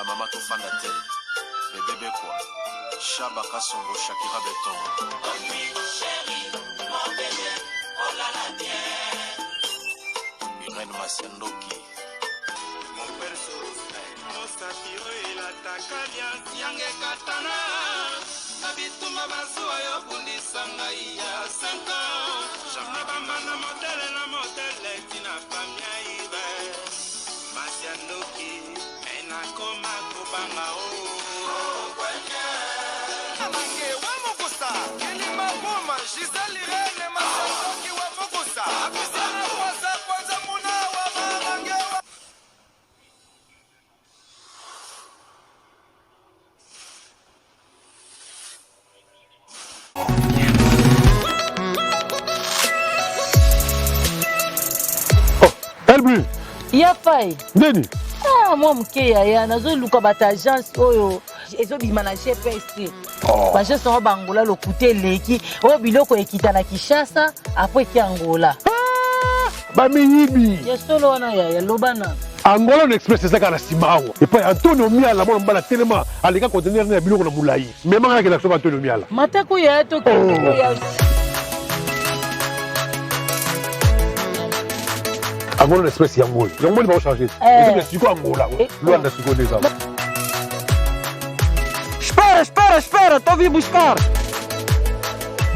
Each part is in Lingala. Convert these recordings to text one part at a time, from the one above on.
Ba mama tofanda te. Bebe Bekwa, Shaba Kasongo, Shakira Beton. Irène Masiandoki. Mosapi oyo elataka liasi yange ekatana na bitumba bazuwa yo bundisa ngai ya 5 ans na bambanda modele na modele tina famia ibe masi ya ndoki me nakoma kobanga o Amange wa mokusa kilima buma Gisèle Irene Masandoki wa mokusa Apisiana kwanza kwanza muna wa mamange wa Oh, Elbu. Ya fai. Ndeni. Ah, mwa moke yaya nazoluka bato agence oyo ezobima na gps te oh. baagence yango bangola lokuta eleki oyo biloko ekita na kinshasa apres eki angola ah, bamiyibi ya solo wana yaya loba na angola na express eza kaka na nsima awa epai antonio miala mwana mobali atelema aleka contener na ya biloko na molai memanga nakenda kosomba antonio miala matako yaya tokende oh. Angola na express yango oyo yango moni baochange eh. sikoyo angola eh. luanda sikoyo nde eza Espera, espera, espera, tô vim buscar.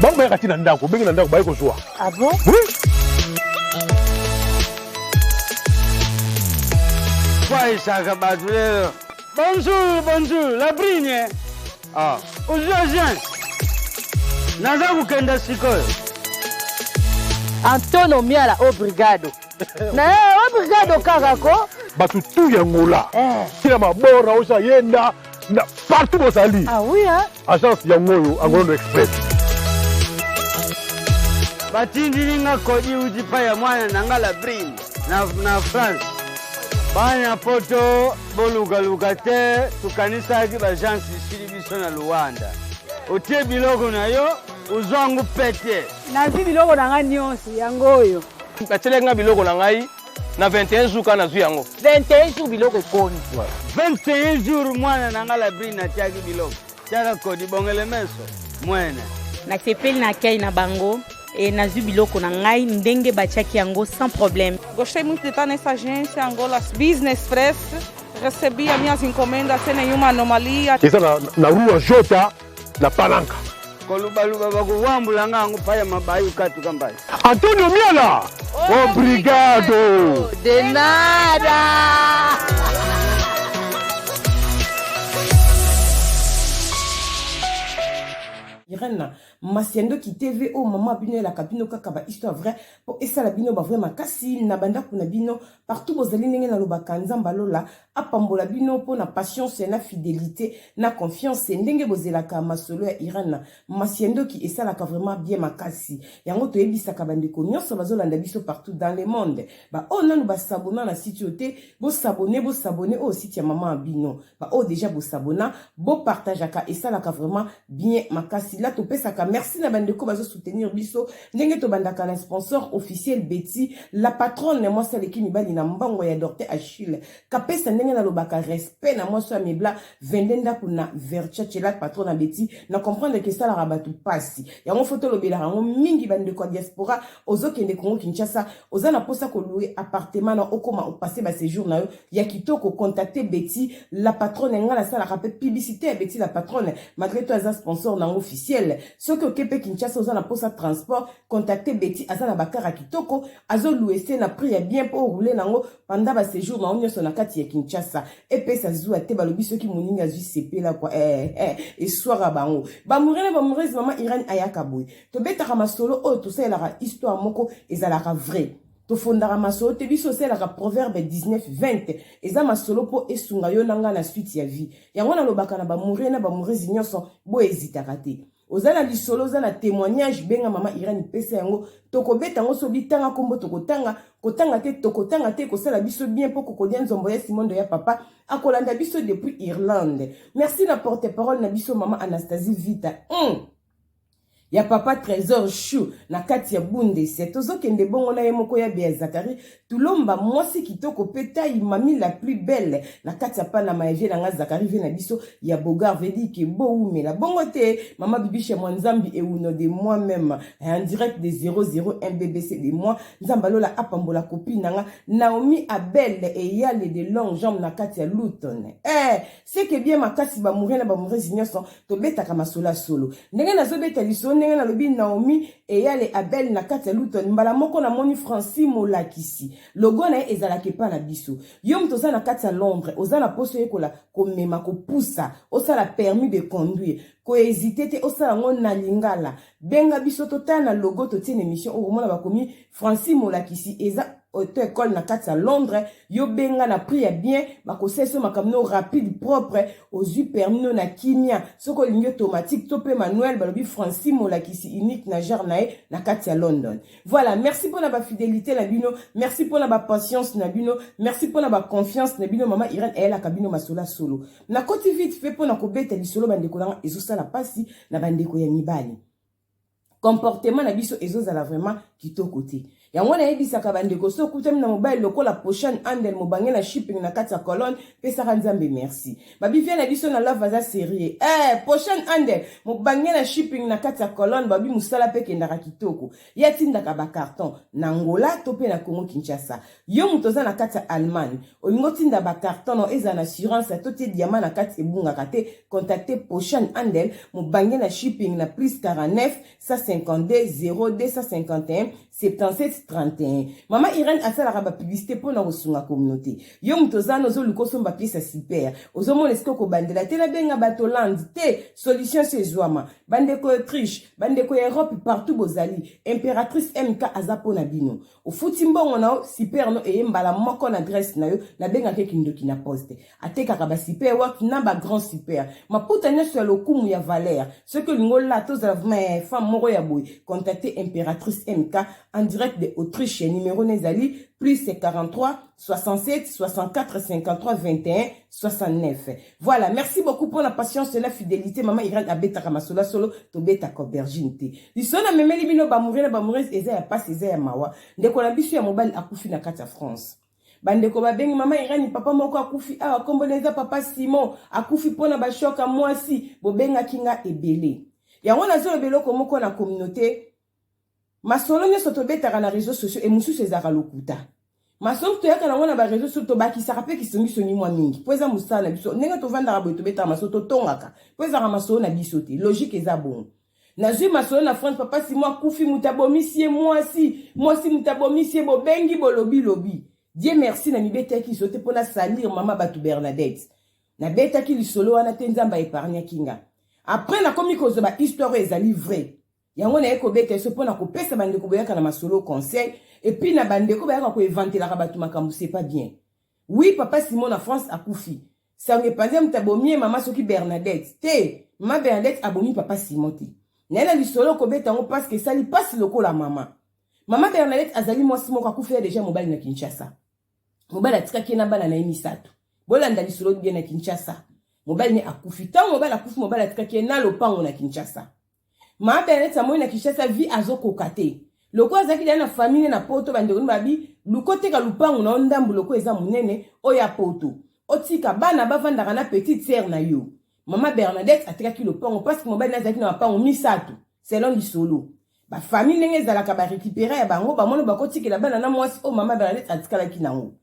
Bango bayaka ti na ndako, obenge na ndako baye kozwa. Ah bon? Oui. Kwaisaka bato lelo. Bonjour, bonjour, la brine. Ah, ozwi agent. Naza kokenda sikoyo. Antonio Miala obrigado. Na eh, obrigado kaka ko. Bato tu ya Angola. Eh. Tina mabora osa yenda na partout bozali. Ah oui hein. Agence yango oyo Angola Express. Batindili nga kodi uti pa ya mwana na nga la brine na, na France. Bana poto bolukaluka te, tokanisaki baagence esili biso na Luanda. Otie biloko na yo ozwango pete. Nazwi biloko na ngai nyonso yango oyo. Batielaki nga biloko na ngai na 21 jours kaka nazwi yango. 21 jours biloko ekomi. 21 jours mwana na nga Labrine atiaki biloko. Tiaka kodi bongele meso mwene. Nasepeli na accueil na bango et nazwi biloko na ngai ndenge batiaki yango sans problème. Gostei muito de estar nessa agência Angola Business Press. Recebi as minhas encomendas sem nenhuma anomalia. Eza na, na rua Jota na Palanca. Kolubaluba bakuwambula nga yango paya mabayu katuka mbai. Antonio Miala, obrigado. De nada. Irène Masiandoki TV oyo mama bino elaka bino kaka ba histoire vrai po esala bino ba vrai makasi na bandako na bino partout bozali ndenge nalobaka Nzambe alola apambola bino mpo na patience na fidelite na confiance ndenge bozelaka masolo ya Irène Masiandoki esalaka vraiment bien makasi yango toyebisaka bandeko nyonso bazolanda biso partout dans le monde ba oyo nanu basabona na site oyo te bosabone bosabone oyo site ya mama ya bino ba oyo deja bosabona bopartageaka esalaka vraiment bien makasi la topesaka merci na bandeko bazo soutenir biso ndenge tobandaka na sponsor officiel Betty la patronne mwasi aleki mibali na mbongo ya Dorte Achille kapesa ndenge nalobaka respect na mwasi ya mebla 22 ndako na Verchache la patronne na Betty na comprendre ke esalaka bato pasi yango fo tolobelaka yango mingi bandeko ya diaspora ozokende Congo Kinshasa oza na posa ko louer appartement na okoma opasse ba séjour na yo ya kitoko contacter Betty la patronne nga nasalaka pe publicité ya Betty la patronne malgré tout aza sponsor nango officiel soki oke pe Kinshasa oza na posa transport contacter Betty aza na bakara kitoko azo louer se na prix ya bien po rouler nango pendant ba séjour na yo nyonso na kati ya Kinshasa epesa zuwa te balobi soki moninga azwi sepela kwa eh, eh, eswaka bango bamoureux na bamoureuse mama Irène ayaka boye Tobetaka masolo oyo tosalelaka histoire moko ezalaka vrai. Tofondaka masolo te biso osalelaka proverbe 19 20 eza masolo mpo esunga yo na ngai na suite ya vie. Yango nalobaka na bamoureux na bamoureuse nyonso bo hesitaka te. Oza na lisolo oza na témoignage benga mama Irène pesa yango tokobeta yango sobi tanga kombo tokotanga kotanga te tokotanga te ekosala biso bien mpo kokodia nzombo ya simondo ya papa akolanda biso depuis Irlande. Merci na porte-parole na biso mama Anastasie Vita. Ya papa Tresor Chou na kati ya Bundes. Tozokende bongo na ye moko ya Bea Zakari Tulomba, mwasi kitoko pe taille, mami la plus belle na kati ya Panama ya vie na nga Zakari, vie na biso ya Bogar veut dire que bowumela bongo te. Mama Bibiche Mwanzambi Ewuno de moi même en direct de 001 BBC de moi. Nzambe alola apambola copine na nga Naomi Abel Eyale de longue jambe na kati ya Luton. C'est que bien makasi ba mourena ba mourezi nyonso tobetaka masolo ya solo. Ndenge nazobeta lisolo, ndenge nalobi Naomi Eyale Abel na kati ya Luton, mbala moko namoni Francis Molakisi, logo na ye ezalaka epa na biso. Yo moto oza na kati ya Londres, oza na poso oyekola komema, kopusa, osala permis de conduire, kohésite te, osala yango na lingala, benga biso totala na logo totie na émission. Okomona bakomi Francis Molakisi, eza auto école na kati ya Londres. Yo benga na prix ya bien, bakosalisa makambo no rapide, propre, ozwi permis no na kimia. Soki olingi automatique to mpe manuel, balobi Francis Molakisi, unique na genre na ye na kati ya London. Voilà, merci mpona bafidélité na bino, merci mpona bapatience na bino, merci mpona baconfiance na bino. Mama Irene eyelaka bino masolo ya solo. Nakoti vite fait mpona kobeta lisolo. Bandeko nanga, ezosala mpasi na bandeko ya mibali, comportement na biso ezozala vraiment kitoko te. Yango nayebisaka bandeko, so okutami na mobali lokola Pochan Andel, mobange na shipping na kati ya Colonne, pesaka Nzambe merci. Babivie na biso na love aza sérieux. Pochan Andel, mobange na shipping na kati ya Colonne, babi mosala mpe ekendaka kitoko. Ye atindaka bacarton na Ngola to mpe na Congo Kinshasa. Yo moto oza na kati ya Allemagne, olingi otinda bacarton no, ezala na assurance to tie diamant na kati, ebungaka te, contacte Pochan Andel, mobange na shipping, na plus 49 152 02 151 77 31. Mama Irene asalaka bapublicité mpona kosunga communauté. Yo moto oza wana, ozoluka osomba pièce ya super, ozomona esika okobandela te, nabenga bato Hollande te, solution so ezwama. Bandeko ya Autriche, bandeko ya Europe, partout bozali, Impératrice MK aza mpo na bino. Ofuti mbongo na yo, super no eye mbala moko na adresse na yo. Nabengaka ekindoki na poste. Atekaka basuper work na bagrand super, maputa nyonso ya lokumu ya valeur. Soki olingi olata, ozala vraiment femme moko ya boye, contacte Impératrice MK en direct de Autriche. Numéro na ezali plus 43 67 64 53 21 69. Voilà, merci beaucoup pour la patience et la fidélité. Mama Irene abetaka masolo solo, tobetaka aubergine te. Lisolo namemeli bino, bamoureux na bamoureuse, eza ya pasi, eza ya mawa. Ndeko na biso ya mobali akufi na kati ya France. Bandeko babengi mama Irani, papa moko akufi awa, nkombo na eza papa Simon, akufi mpona bashoka mwasi. Bobengaki nga ebele. Yango nazoloba eloko moko na communauté: masolo nyonso tobetaka na réseau sociaux, e mosusu ezalaka lokuta. Masolo toyaka nango na baréseau sociaux, tobakisaka mpe kisongisongi mwa mingi, mpo eza mosala na biso. Ndenge tovandaka boye, tobetaka masolo, totongaka, mpo ezalaka masolo na biso te. Logique eza bongo. Nazwi masolo na France, papa Simo akufi, moto abomisi ye mwasi, mwasi moto abomisi ye. Bobengi, bolobi lobi. Dieu merci, na mibetaki lisolo te mpo nasalir mama bato Bernadette. Nabetaki lisolo wana te, Nzambe aépargnaki nga. Après nakomi kozwa bahistoire oyo ezali vrai. Yango naye kobeta eso mpona kopesa bandeko boyaka na masolo conseil, et puis na bandeko bayaka koevantelaka bato makambo, c'est pas bien. Oui, papa Simon na France akufi, sango epanzi, moto abomi ye mama soki Bernadette te. Mama Bernadette abomi papa Simon te. Naye na lisolo kobeta yango parce que esali mpasi lokola mama. Mama Bernadette azali mwasi moko akufi ya déjà mobali na Kinshasa. Mobali atikaki ye na bana na ye misato. Bolanda lisolo bien. Na Kinshasa mobali ne akufi. Ntango mobali akufi, mobali atikaki ye na lopango na Kinshasa. Mama Bernadette amoi na Kinshasa vie azokoka te. Lokola azalaki deya na famille na Poto, bandeko ni babi luko oteka lupango na yo ndambu, loko eza monene oyo ya Poto, otika bana bavandaka na petite sœur na yo. Mama Bernadette atekaki lopango parce que mobali azalaki na mapango misato. Selon lisolo, bafamille ndenge ezalaka, barécupérer ya bango, bamoni bakotikela bana na mwasi oyo mama Bernadette atikalaki nango.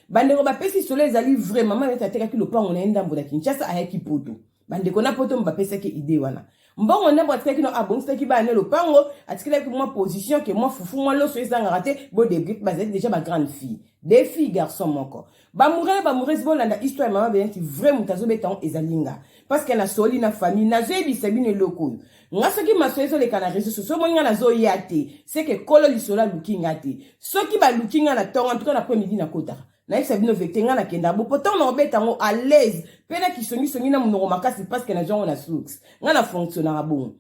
Bandeko bapesi solo, ezali vrai. Mama Bernadette atekaki lopango na ye ndambo na Kinshasa, ayaki Poto. Bandeko na Poto bapesaki idée wana. Mbongo ndambo atikaki no, abongisaki bana ne lopango, atikalaki mwa position ke mwa fufu, mwa loso ezangaka te. Bodébrit bazali déjà bagrande fille, deux filles, garçon moko. Bamoureux na bamoureuse, bolanda histoire ya mama Bernadette vrai. Moto azobeta yango ezali nga, parce que nasoli na famille. Nazoyebisa bino eloko oyo: nga soki masolo ezoleka na réseau sociaux, omoni nga nazoya te, seke kolo lisolo aluki nga te. Soki baluki nga na ntongo, en tout cas na après midi nakotaka, nayebisa bino vérité. Nga nakenda bo po ntango na kobeta yango à l'aise mpe na kisongisongi na monoko makasi, parce que nazwa yango na source. Nga na fonctionnaka bongo.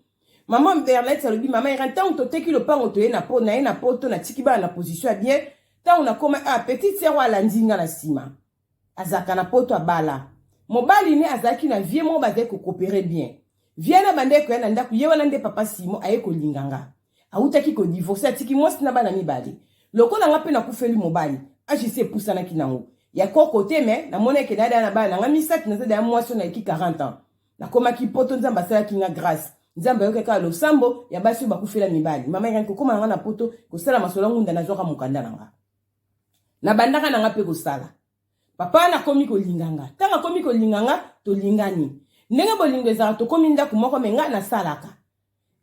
Mama Bernadette alobi: "Mama Ira, ntango toteki lopango, toye na po naye na Poto, natiki bana na position ya bien. Ntango nakoma a petite sœur oyo alandi nga na nsima, azalaka na Poto, abala mobali ne, azalaki na vie moko, bazali kocoopérer bien. Vie na banda ekoya na ndako ye wana nde papa Simon aye kolinga nga. Awutaki ko divorcer atiki mwasi na bana mibale. Lokola nga pe nakufeli mobali, age esi epusanaki nango. Ya koko te mais namonaki ke naya na bana na nga misatu naza deja mwasi oyo naleki 40 ans. Nakomaki poto Nzambe asalaki nga grace. Nzambe ayokaki kaka losambo ya basi oyo bakufela mibali. Mama Irène kokoma na nga na poto kosala masolo ya ngunda nazwaka mokanda na nga. Nabandaka na nga pe kosala. Papa wana akomi kolinga nga. Ntango akomi kolinga nga, tolingani. Ndenge bolingo ezalaka tokomi ndako moko me nga nasalaka.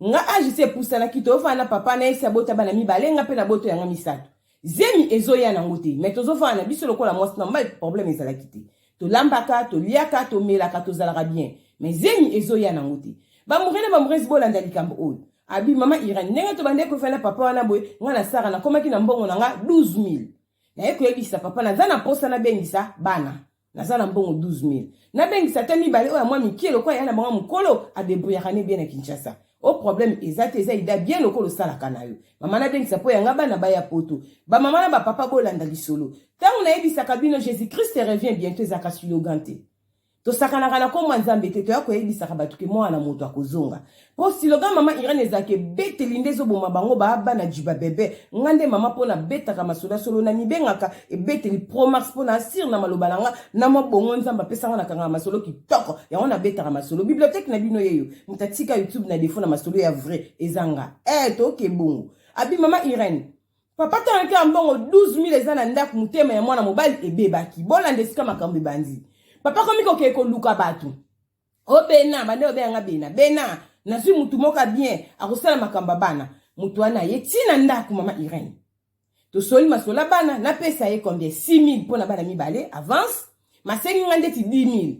Nga age esi epusanaki tofanda na papa na ye esi abota bana mibale nga pe naboto ya nga misatu. Zemi ezoya nango te mais tozofanda na biso lokola mwasi na mobali problème ezalaki te. Tolambaka, toliaka, tomelaka, tozalaka bien mais zemi ezoya nango te. Ba moure na ba mourezi bolanda likambo oyo. Abi mama Irène ndenge tobandaki kofanda na papa wana boye nga na Sara nakomaki na mbongo na nga 12000. Naye koyebisa papa naza na posa nabengisa bana. Naza na mbongo 12000. Nabengisa ata mibale oyo ya mwa mikie lokola ya na bango mukolo a debrouillaka ne bien na Kinshasa. O problème eza te eza ida bien lokola osalaka na yo. Mama nabengisa po ya nga bana baya poto. Ba mama na ba papa bolanda lisolo. Tango nayebisaka bino Jesus Christ revient bientot ezalaka slogan te. Tosakanaka na kombo ya Nzambe te, toya koyebisaka bato ke mwana na moto akozonga. Po slogan mama Irène ezalaka ebeteli nde ezoboma bango ba bana djiba bebe. Nga nde mama po na betaka masolo ya solo na mibengaka ebeteli pro max po na asire na maloba na nga na mwa bongo Nzambe apesa nga na kangaka masolo kitoko yango na betaka masolo. Bibliothèque na bino yeyo moto atika YouTube na defaut na masolo ya vrai eza nga. Eh toke bongo. Abi mama Irène Papa tanga kaka mbongo 12000 eza na ndako motema ya mwana mobali ebebaki. Bolanda esika makambo ebandi. Papa komi kokende koluka bato. O bena bande obenga nga bena bena nazwi mutu moko bien akosala makambo ya bana. Mutu wana aye ti na ndako mama Irène. Tosoli masolo ya bana napesa ye combien 6000 mpo na bana mibale avance masengi nga ndeti 10000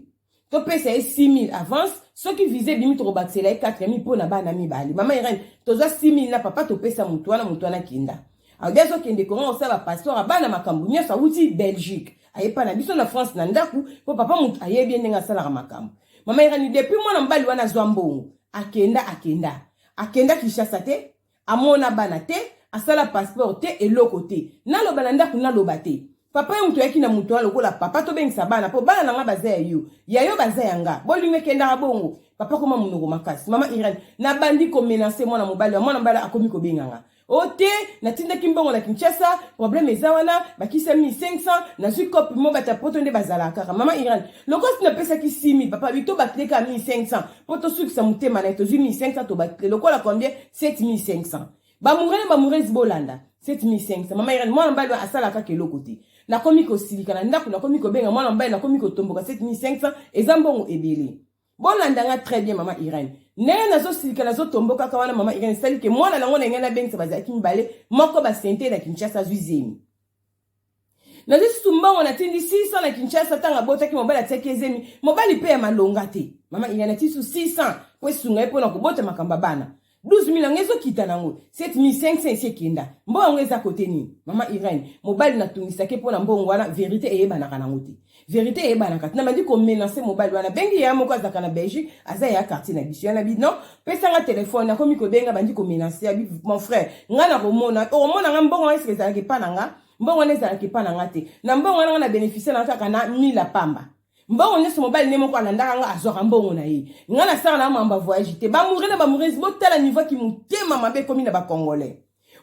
topesa ye 6000 avance soki visa ebimi tokobakisela ye 4000 mpo na bana mibale mama Irène tozwa 6000 na papa topesa motu wana motu wana akenda alobi azokende kongo kosala bapasseport ya bana makambo nyonso awuti Belgique aye pa na biso na France na ndako mpo papa motu ayebi ye ndenge asalaka makambo mama Irène depuis mwana mobali wana azwa mbongo akenda akenda akenda Kinshasa te Amona bana te, asala passeport te, eloko te. Naloba na ndaku naloba te. Papa yo mutu oyaki na mutu wana lokola papa tobengisa bana po bana na nga baza ya yo. Ya yo baza ya nga. Bolingo ekendaka bongo. Papa akoma munoko makasi. Mama Irène, nabandi ko menacer mwana mobali wa mwana mobali akomi kobenga nga. O te, natindaki mbongo na Kinshasa, problème eza wana, bakisa 1500, nazwi cope mo bato ya poto nde bazalaka kaka. Mama Irène, lokola si napesaki 6000, papa abi tobakile kaka 1500. Po tosukisa motema na ye tozwi 1500 tobakile lokola combien 7500 bamoure na bamourese bolanda 7500 mama Irène mwana mobali oyo asala kaka eloko te nakomi kosilika na ndako nakomi kobenga mwana mobali nakomi kotomboka 7500 eza mbongo ebele bolanda nga très bien mama Irène ndenge nazosilika nazotombokaka wana mama Irène esali ke mwana nango na ngai nabengisa bazalaki mibale moko basente na Kinshasa azwi zemi nazwi susu mbongo natindi 600 na Kinshasa ntango abotaki mobali atiaki ezemi mobali mpe ya malonga te mama Irene atindi susu 600 mpo esunga ye mpo na kobota makambo ya bana 12000 yango ezokita nango 7500 esi ekenda mbongo yango eza kote nini mama Irene mobali natungisaki mpo na mbongo wana verite eyebanaka nango te verite eyebanaka te nabandi komenase mobali wana bengi yaya moko azalaka na Belgique aza yaya quartier na biso yana bi non pesanga telefone nakomi kobenga bandi komenase abi mon frère ngai nakomona okomona nga mbongo wana eske ezalaka epa na nga mbongo wana ezalaka epa na nga te na mbongo wana nga na beneficie na kaka na 1000 pamba mbongo nyonso mobali nde moko alandaka nga azwaka mbongo na ye nga nasala na mamba voyage te bamoure na bamourese botala niveau ki motema mabe ekomi na bacongolais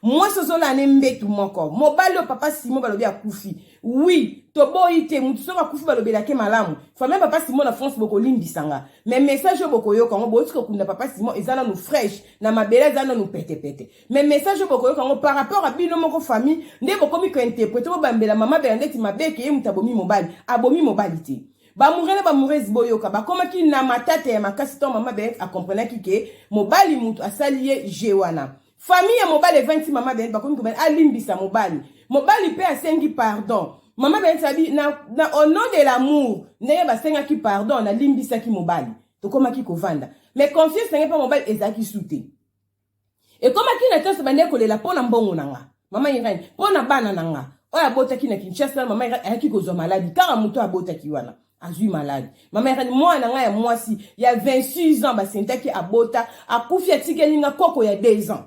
mwasi ozolala ne mbetu moko mobali oyo papa simo balobi akufi oui toboyi te motu soki akufi balobelake malamu famille papa simo na france bokolimbisa nga mais message oyo bokoyoka yango bouti kokunda papa simo eza nanu fraîche na mabele eza nanu petepete mais message oyo bokoyoka yango par rapport a bino moko famille nde bokomi kointerprete bobambela mama bela ndeti mabe ke ye moto abomi mobali abomi mobali te bamoure na bamourese boyoka bakomaki na matata ya makasi ntango mama bela akomprenaki ke mobali moto asali ye je wana Famille ya mobali evandisi mama Benette bakomi kobela alimbisa mobali. Mobali pe asengi pardon. Mama Benette abi na, na au nom de l'amour ndenge basengaki pardon nalimbisaki mobali. Tokomaki kovanda. Mais confiance na ngai pa mobali ezalaki su te. Ekomaki na tanso bandeki kolela mpo na mbongo na nga. Mama Irène, mpo na bana na nga. Oyo abotaki na Kinshasa, mama Irène ayaki kozwa maladi kaka moto abotaki wana. azwi maladi mama Irène mwana na ngai ya mwasi ya 26 ans basentaki abota akufi atikeli nga koko ya 2 ans.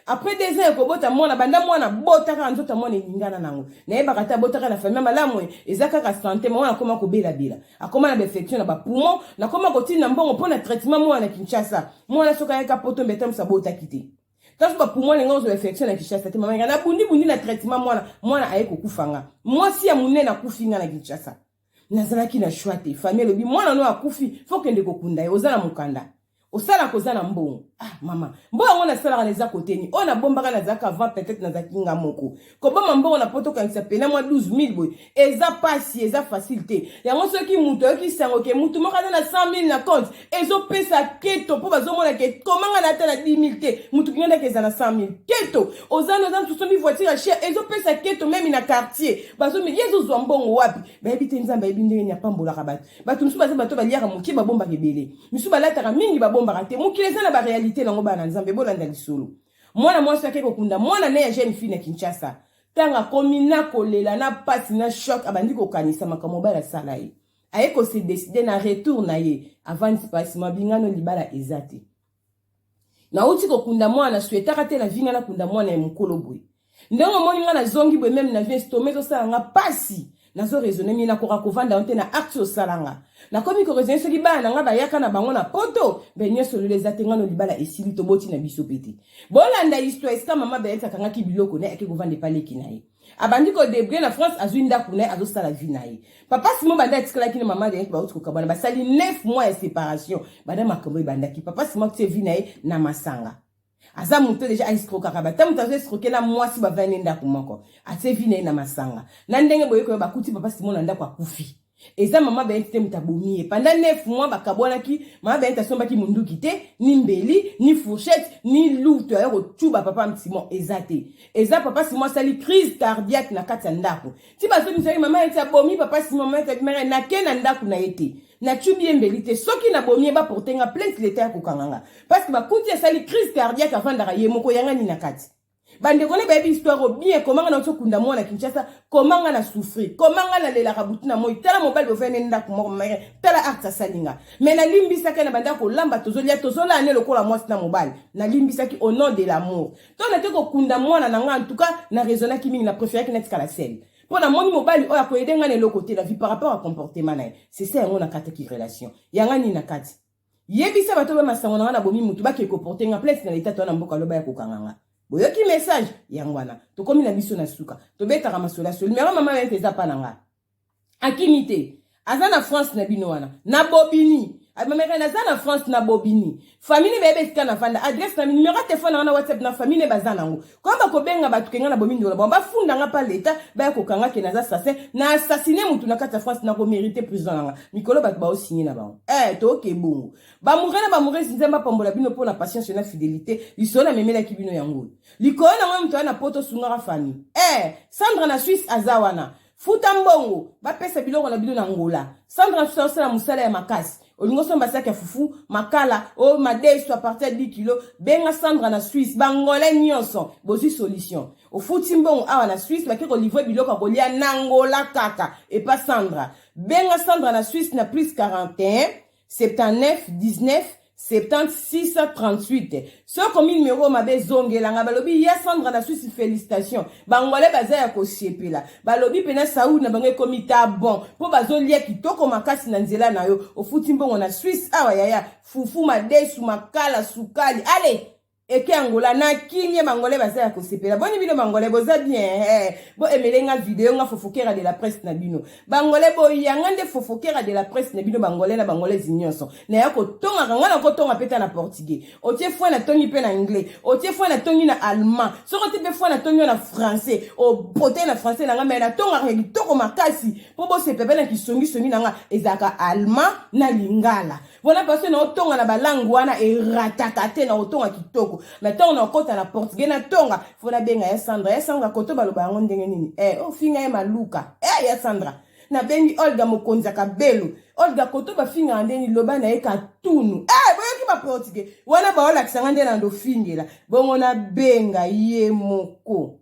Après 2 ans ekobota mwana, banda mwana bota kaka nzoto ya mwana eningana nango. Nayebaka te abotaka na famille malamu, eza kaka santé. Mwana akoma kobelabela, akoma na bainfection na bapoumon. Nakoma kotinda mbongo mpo na traitement mwana na Kinshasa. Mwana soki ayaka poto, mbeta mosu abotaki te, ntanso bapoumon ndenge ozwa infection na Kinshasa te. Mama, nabundibundi na traitement mwana, mwana aye kokufa. Nga mwasi ya monene akufi nga na Kinshasa. Nazalaki na choix te. Famille elobi: "Mwana no akufi, faut kende kokunda ye. Oza na mokanda, osalaka, oza na mbongo." Ah mama, mbongo yango nasalaka na eza koteni oyo nabombaka, nazalaka avant peut-être nazalaki nga moko koboma mbongo na poto. Okangisa pena mwa 12 000 boye, eza pasi, eza facile te. Yango soki moto ayoki sango ke motu moko aza na 100 000 na compte, ezopesa keto, mpo bazomona ke komanga na ata na 10 000 te, motu kinga eza na 100 000. Keto oza na oza mosusu, sombi voiture ya cher, ezopesa keto même na quartier. Bazomi ye ezozwa mbongo wapi? Bayebi te. Nzambe ayebi ndenge nini apambolaka bato. Bato mosusu baza bato baliaka moke, babombaka ebele. Misusu balataka mingi, babombaka te. Mokili eza na baréalité nango. Bana na Nzambe, bolanda lisolo. Mwana mwasi ake kokunda mwana ne ya jeune fille na Kinshasa. Ntango akomi na kolela na pasi na choc, abandi kokanisa makambo mobali asala ye. Aye kose décider na retour na ye, avandi pasi mabingano, libala eza te. Nauti kokunda mwana, souhaitaka te na vinga nakunda mwana ya mokolo boye. Ndenge omoni nga nazongi boye, même na vie estomac ezosala nga pasi. Nazoraisonner mie, nakoka kovanda yo te na acte osala nga. Nakomi koraisonner, soki bana na nga bayaka na bango na poto, be nyonso lelo eza te. Ngano libala esili, toboti na biso pe te. Bolanda histoire esika mama Beyete akangaki biloko na ye, ake kovanda epa leki na ye. Abandi kodébrouiller na France, azwi ndako na ye, azosala vie na ye. Papa Simon, banda atikalaki na mama Beyete, bauti kokabwana, basali 9 mois ya séparation. Banda makambo ebandaki, papa Simon atie vie na ye na masanga. Aza moto déjà aescroquaka bato. Moto azo escroquer na mwasi, bavandi ndako moko, atie vie na ye na masanga. Na ndenge boye koyo, bakuti papa Simon na ndako akufi. Eza mama Beyete te moto abomi ye. Pendant 9 mois bakabwanaki, mama Beyete asombaki munduki te, ni mbeli, ni fourchette, ni luto aya kotuba papa Simon eza te. Eza papa Simon asali crise cardiaque na kati ya ndako. Ti bazomisaki mama Beyete abomi papa Simon, mama Beyete abimaka: "Nake na ndako na ye te, natubi ye mbeli te. Soki nabomi ye, baporte nga plainte, leta ya kokanga nga, parce que bakuti asali crise cardiaque, avandaka ye moko." Yanga nini na kati? Bandeko ne bayebi histoire o bien. Komanga na okunda mwana Kinshasa, komanga na souffrir, komanga nalelaka butu na moi. Tala mobali bofai ndako moko mare, tala acte asali nga. Mais nalimbisaki na banda kolamba, tozolia, tozolala ne lokola mwasi na mobali. Nalimbisaki au nom de l'amour. To nake kokunda mwana na nga, en tout cas na raisonnaki mingi, na préféraki natikala seule, mpo namoni mobali oyo akoaider nga na eloko te na vie par rapport à comportement na ye. C'est ça yango nakataki relation. Yanga nini na kati? Yebisa bato bamasango na nga nabomi mutu, bake koporter nga plainte na leta. To na mboka aloba ya kokanga nga. Boyoki message yango wana. Tokomi na biso na suka, tobetaka masolo ya solo. Numero mama Beyete eza mpa na nga, akimi te, aza na France na bino wana na Bobini. Mameka naza na France na Bobini. Famille ne bayeba esika na vanda, adresse na numero ya telefone na nga na WhatsApp na famille ne baza nango. Koya bakobenga bato kenga na bomi ndola bango, bafunda nga mpa leta, baya kokanga ke naza assassin, na assassine mutu na kati ya France, na komériter prison na nga. Mikolo bato baosinye na bango, toke bongo. Bamoureux na bamoureuse, Nzambe apambola bino mpo na patience na fidélité. Lisolo namemelaki bino yango likolo nango. Moto aya na poto, osungaka famille. Sandra na Suisse aza wana, futa mbongo, bapesa biloko na bino na Ngola. Sandra na Suisse azosala mosala ya makasi. Olingi osomba saki ya fufu, makala o madesu à partir ya 10 kilo, benga Sandra na Suisse. Bangolais nyonso bozwi solution. Ofuti mbongo awa na Suisse, bake kolivrer biloko ya kolia na Ngola kaka epa Sandra. Benga Sandra na Suisse na +41 79 19 76 38. Soki okomi numero mabe, ezongelanga. Balobi ya Sandra na Suisse, félicitation. Bangolais baza ya kosepela, balobi mpena saudi na bango ekomi ta bon, mpo bazolia kitoko makasi na nzela na yo. Ofuti mbongo na Suisse awa, yaya, fufu, madesu, makala, sukali, ale eke Angola na kimia. Bangolais baza ya kosepela. Boni bino bangolais, boza bien? Boemele nga video nga fofokera de la presse na bino. Bangolais, boyanga nde fofokera de la presse na bino. Bangolais na bangolaise nyonso, naya kotongaka nga na kotonga mpe ta na portugais. Otie foi natongi mpe na anglais, otie foi natongi na allemand, soki otie mpe foi natongi yo na français, opote na français na nga. Mais natongaka kitoko makasi mpo bosepe mpe na kisongisongi na nga ezalaka allemand na lingala. Voilà, parce que naotonga na balangue wana erataka te, na kotonga kitoko. Mais ntango nakota na portugais natonga, faut nabenga ya Sandra. Ya Sandra, koto baloba yango ndenge nini? Ofinga ye maluka. Ya Sandra, nabengi Olga, mokonzi ya kabelo. Olga, koto bafingaka ndeni? Loba na ye katunu. Boyoki baportugais wana baolakisanga nde na ndofingela bongo. Nabenga ye moko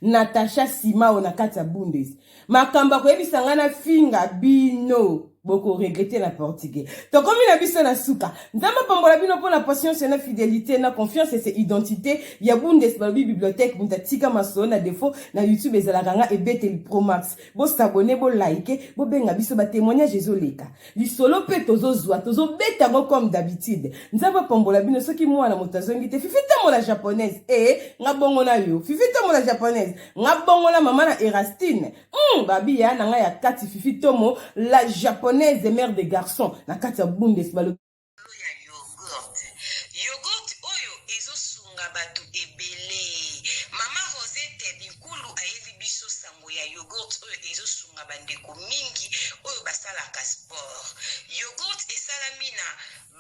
Natasha Simao na kati ya Bundes. Makambo akoyebisa ngai, nafinga bino. Boko regretter na portugais. Tokomi na biso na suka. Nzambe apambola bino mpo na patience na fidélité na confiance et identité ya Bundes balobi bibliothèque moto atika masolo na défaut na YouTube ezalaka nga ebeteli Pro Max. Bo s'abonner, bo liker, bo benga biso ba témoignage ezoleka. Lisolo mpe tozozwa, tozobeta yango comme d'habitude. Nzambe apambola bino soki mwana moto azongi te. Fifi Tambola japonaise. Eh, nga bongo na yo. Fifi Tambola japonaise. Nga bongo na mama na Erastine. Babi ya na nga ya kati Fifi Tomo la japonaise mère de garçon na kati ya Bundes balobi Yogurt oyo ezosunga bato ebele. Mama Rosette Binkulu ayeli biso sango ya yogurt oyo ezosunga bandeko mingi oyo basalaka sport. Yogurt esalami na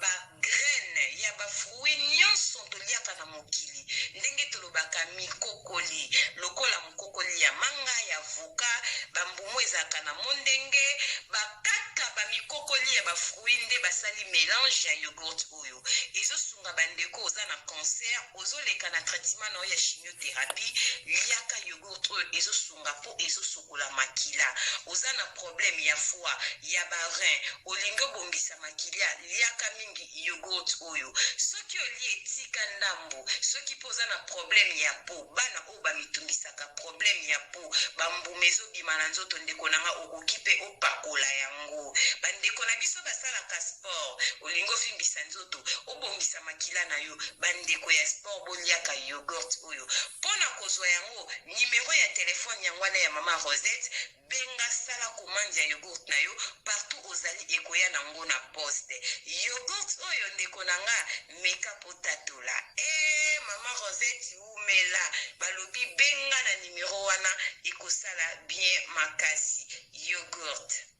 ba graine ya ba fruits nyonso toliaka na mokili, ndenge tolobaka mikokoli, lokola mokokoli ya manga, ya avocat, bambumu ezalaka na mondenge, bakaka ba mikokoli ya ba fruits nde basali melange ya yogurt oyo ezosunga bandeko. Oza na cancer, ozoleka na traitement na yo ya chimiothérapie, liaka yogurt oyo, ezosunga mpo ezosokola makila. Oza na problème ya foie, ya ba rein, olingi obongisa makila, liaka mingi yogurt oyo. Soki olie, etika ndambo. Soki mpo oza na problème ya peau, bana oyo bamitungisaka problème ya peau, bambuma ezobima na nzoto, ndeko na nga, okoki mpe opakola yango. Bandeko na biso basalaka sport, olingi ovimbisa nzoto, obongisa makila na yo, bandeko ya sport, boliaka yogurt oyo. Mpona kozwa yango, nimero ya telefone yango wana ya mama Rosette. Benga, sala commande ya yogurt na yo partout ozali, ekoya nango na poste. Yogurt oyo, ndeko na nga, meka po tatola. E mama Rosette umela, balobi benga na nimero wana, ekosala bien makasi yogurt.